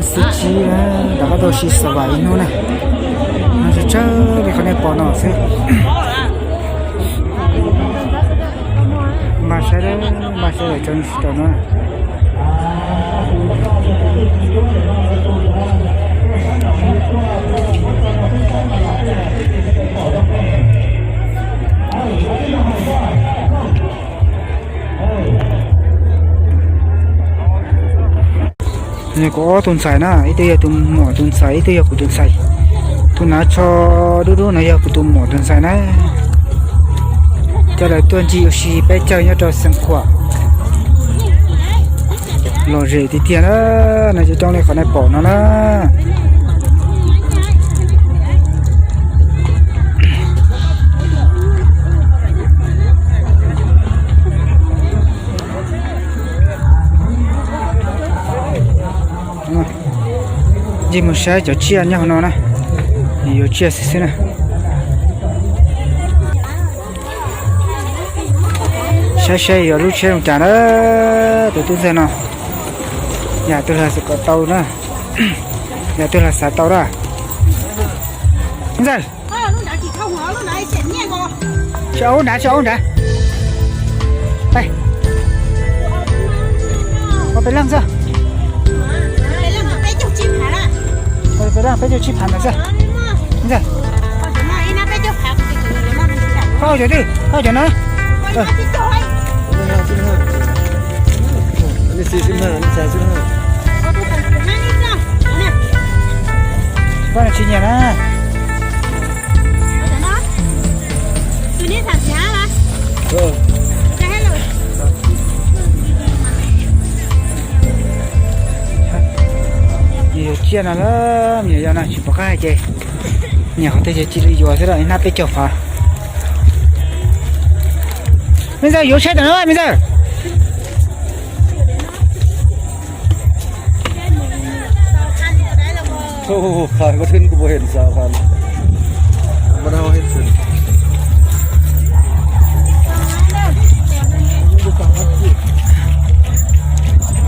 Xiab tsib, rov qab tuaj ua si xav vam ib hnub na. No tsawg tsawg li qhov nej pom no xwb. Npaj saib, npaj saib lawm tso rau no. Yog kuv ob tug ntxhais na, ib tug yog tus muam tus ntxhais, ib tug yog kuv tus ntxhais. Tus nav tsho dub dub no yog kuv tus muam tus ntxhais na. Coj lawv tuaj ncig ua si peb caug nyob rau Xeev Khuam. Lom zem tiag tiag na, no coob coob li qhov nej pom no na. Ncig mus saib cov tsiaj nyob hauv no na, yuav tsiaj xwb xwb na. Saib saib yuav lub tsheb zoo cas na, tus tub ntxawg no. Yam twg los xav kom tau na, yam twg los xav tau na. Ntxawg, tsis au nrad, tsis au nrad. Ua peb leeg xwb. Peb leeg peb caug tsib phav ntawd xwb. Ntxawg, koj cov twg, koj cov no. Koj tsis nyiam na. Yuav tsiaj no lawm, me nyuam yaus no tsis pom qab hais ces nyiam qhov twg ces cia li yuav xwb, ib hnab peb caug phav. Me ntxawg, yuav tsheb tam no me ntxawg.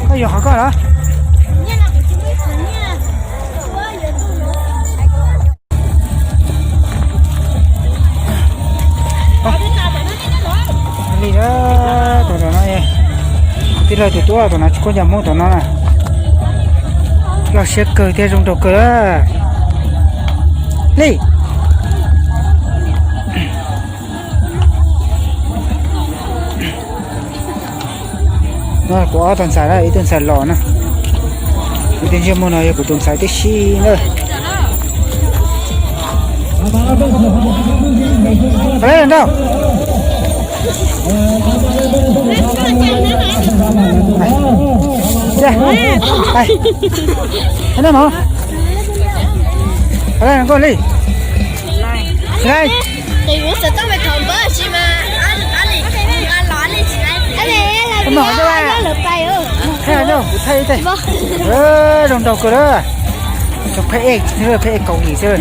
Koj yuav qhov koj los? Li na, tus no, tij laug tus tub tus no tsis kuj nco Hmoob tus no na. Loj siab kawg thiab zoo nraug kawg li. No kuv ob tug ntxhais na, ib tug ntxhais los na. Ib tug ntsej muag no yog kuv tus ntxhais tib si na. Peb los nraug. Noj mov. Peb los nraug li. Thaij, kuv thaij ib teg. Zoo nraug kawg na. Cov phab ej, phab ej Kaus Lim xwb.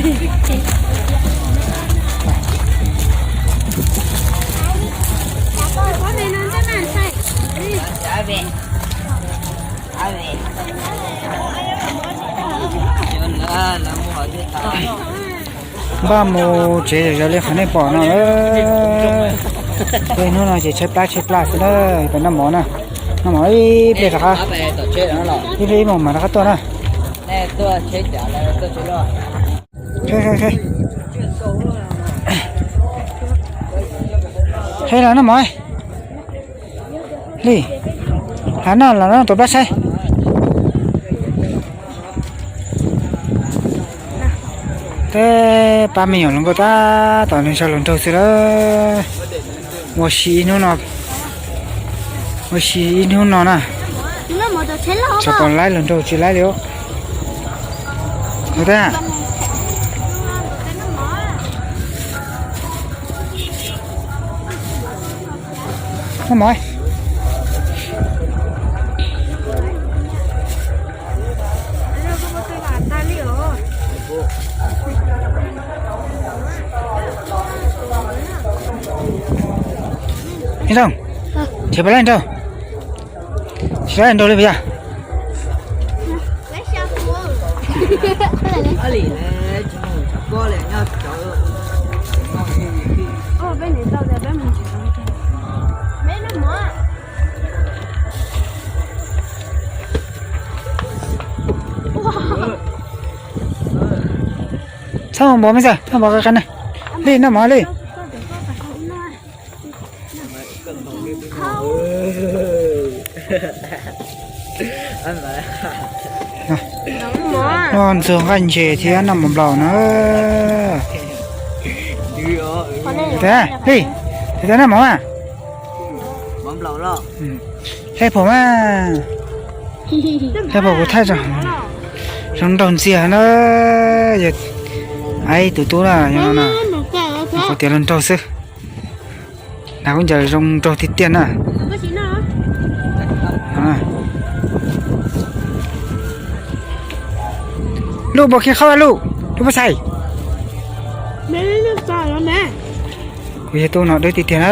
Npaj mus tsev zom zaws li qhov nej pom no. Tej hnub no ces tshaib plab tshaib plab xwb na, peb noj mov na. Noj mov ib pliag rov qab, ib pliag ib moos mam rov qab tuaj na. Qheb los noj mov li. Hnav noj los noj tuav plab saib. Tej pab me nyuam hluas nkauj tab tom nws zog hluas nraug xwb lawm. Ua si ib hnub no, ua si ib hnub no na. Tsam pom laib hluas nraug tsis laib li os. Noj mov. Ib zoo, tsis pom laib nraug, tsis laib nraug li puas yog? Txhob npov me xwb, txhob npov qab qab na. Li noj mov li. Noj ntxuag nqaij ntses thiab noj mov nplaum na. Li, li, noj mov mas. Thaij pom mas. Thaij pom kuv thaij zoo nraug ntxiag na. Yog ib tus tub na, yog no na, qhov tias luag nraug xwb. Hnav khaub ncaws zoo nraug tiag tiag na. Luj, puas khi qhaub luj, luj puas xais? Kuv yog tub no deb tiag tiag na,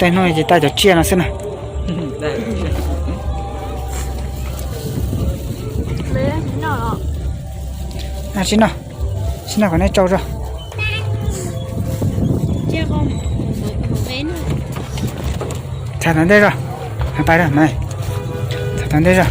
tej hnub ces tau cov tsiaj no xwb na. Sib noj, sib noj kom neb tsau zog. Txhais tom ntej zog, pais, txhais tom ntej zog.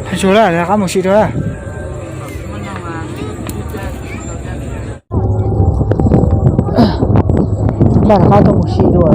Hais tsuag lawm, rov qab mus sim dua. Npaj rov qab tuaj mus sim dua.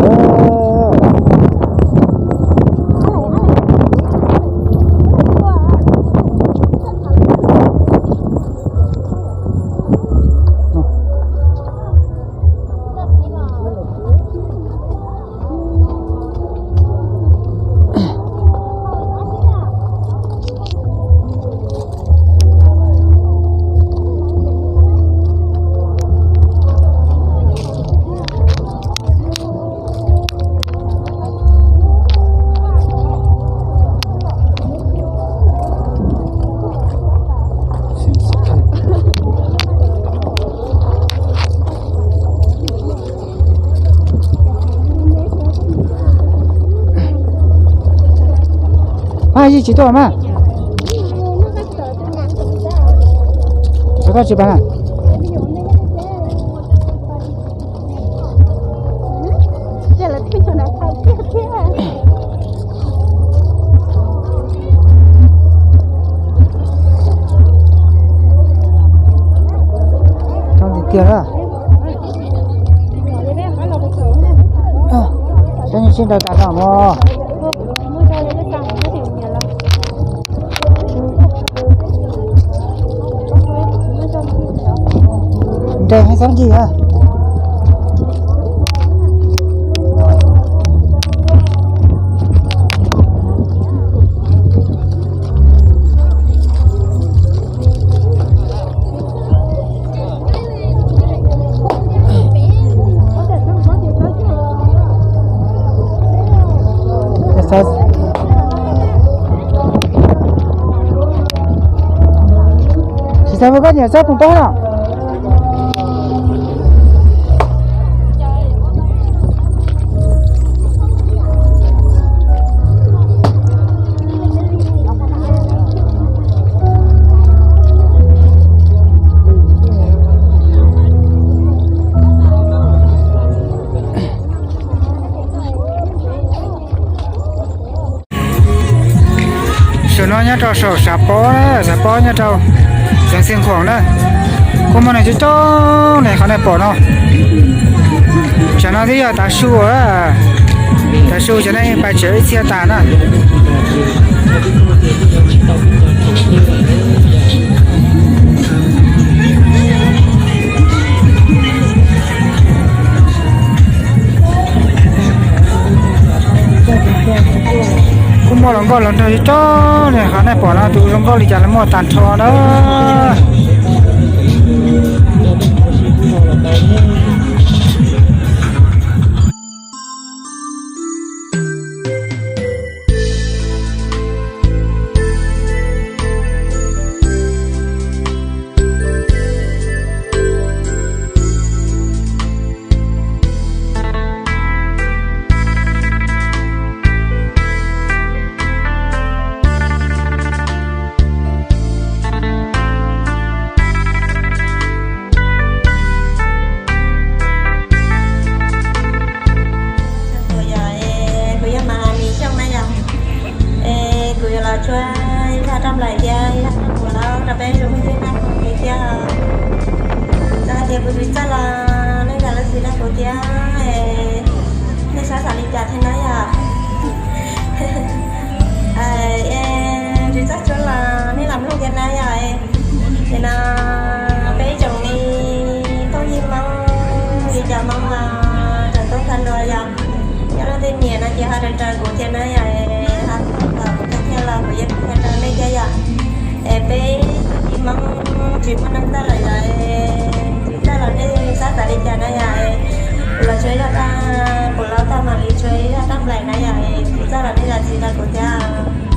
Mas yij tsis tuaj mas. Tsis tuaj tsis pab na. Coob tiag tiag. Saib nej sib nrau tas zog mog. Nres hais xab nkig na. Tsis xav ua koj niam txob pus pob no. Saum no nyob rau saum Xav Pob, Xav Pob nyob rau xeev Xeev Khuam na. Kuj muaj neeg coob coob ne, qhov nej pom no. Tsam no twb yog tav su, tav su cov neeg pais tsev ib txhia tas na. Los nrog tsob ne, qhov nej pom no tus zoo nkauj li cas los muaj tag nrho na. Kuv yog Mas Lis Xyooj na yom. Es kuv yuav los tsuab ib zaj raj nplaim thiab ib zaj raj kuv los rau peb ib tsoom phooj ywg tau mloog thiab. Txawm hais tias kuv tsis txawj los nej zam lub txim rau kuv thiab, nej xav xav li cas thiab na yom. Tsis txawj tsuab los nej los mloog thiab na yom. Ces no peb ib tsoom phooj ywg Hmoob li cov Hmoob tseem tuaj tag nrho yom, nyob lub tej niam no ces ho raws raws kuv thiab na yom, ho raws kuv thiab los kuv yeej raws raws nej thiab yom. Es peb ib tsoom Hmoob tsis muaj neeg txawj lawm yom, tsis txawj los nej xav xav li cas na yom. Kuv los tsuab ib zaj raj, kuv los tau Mas Lis tsuab ib zaj raj nplaim na yom, tsis txawj los nej zam txim rau kuv thiab.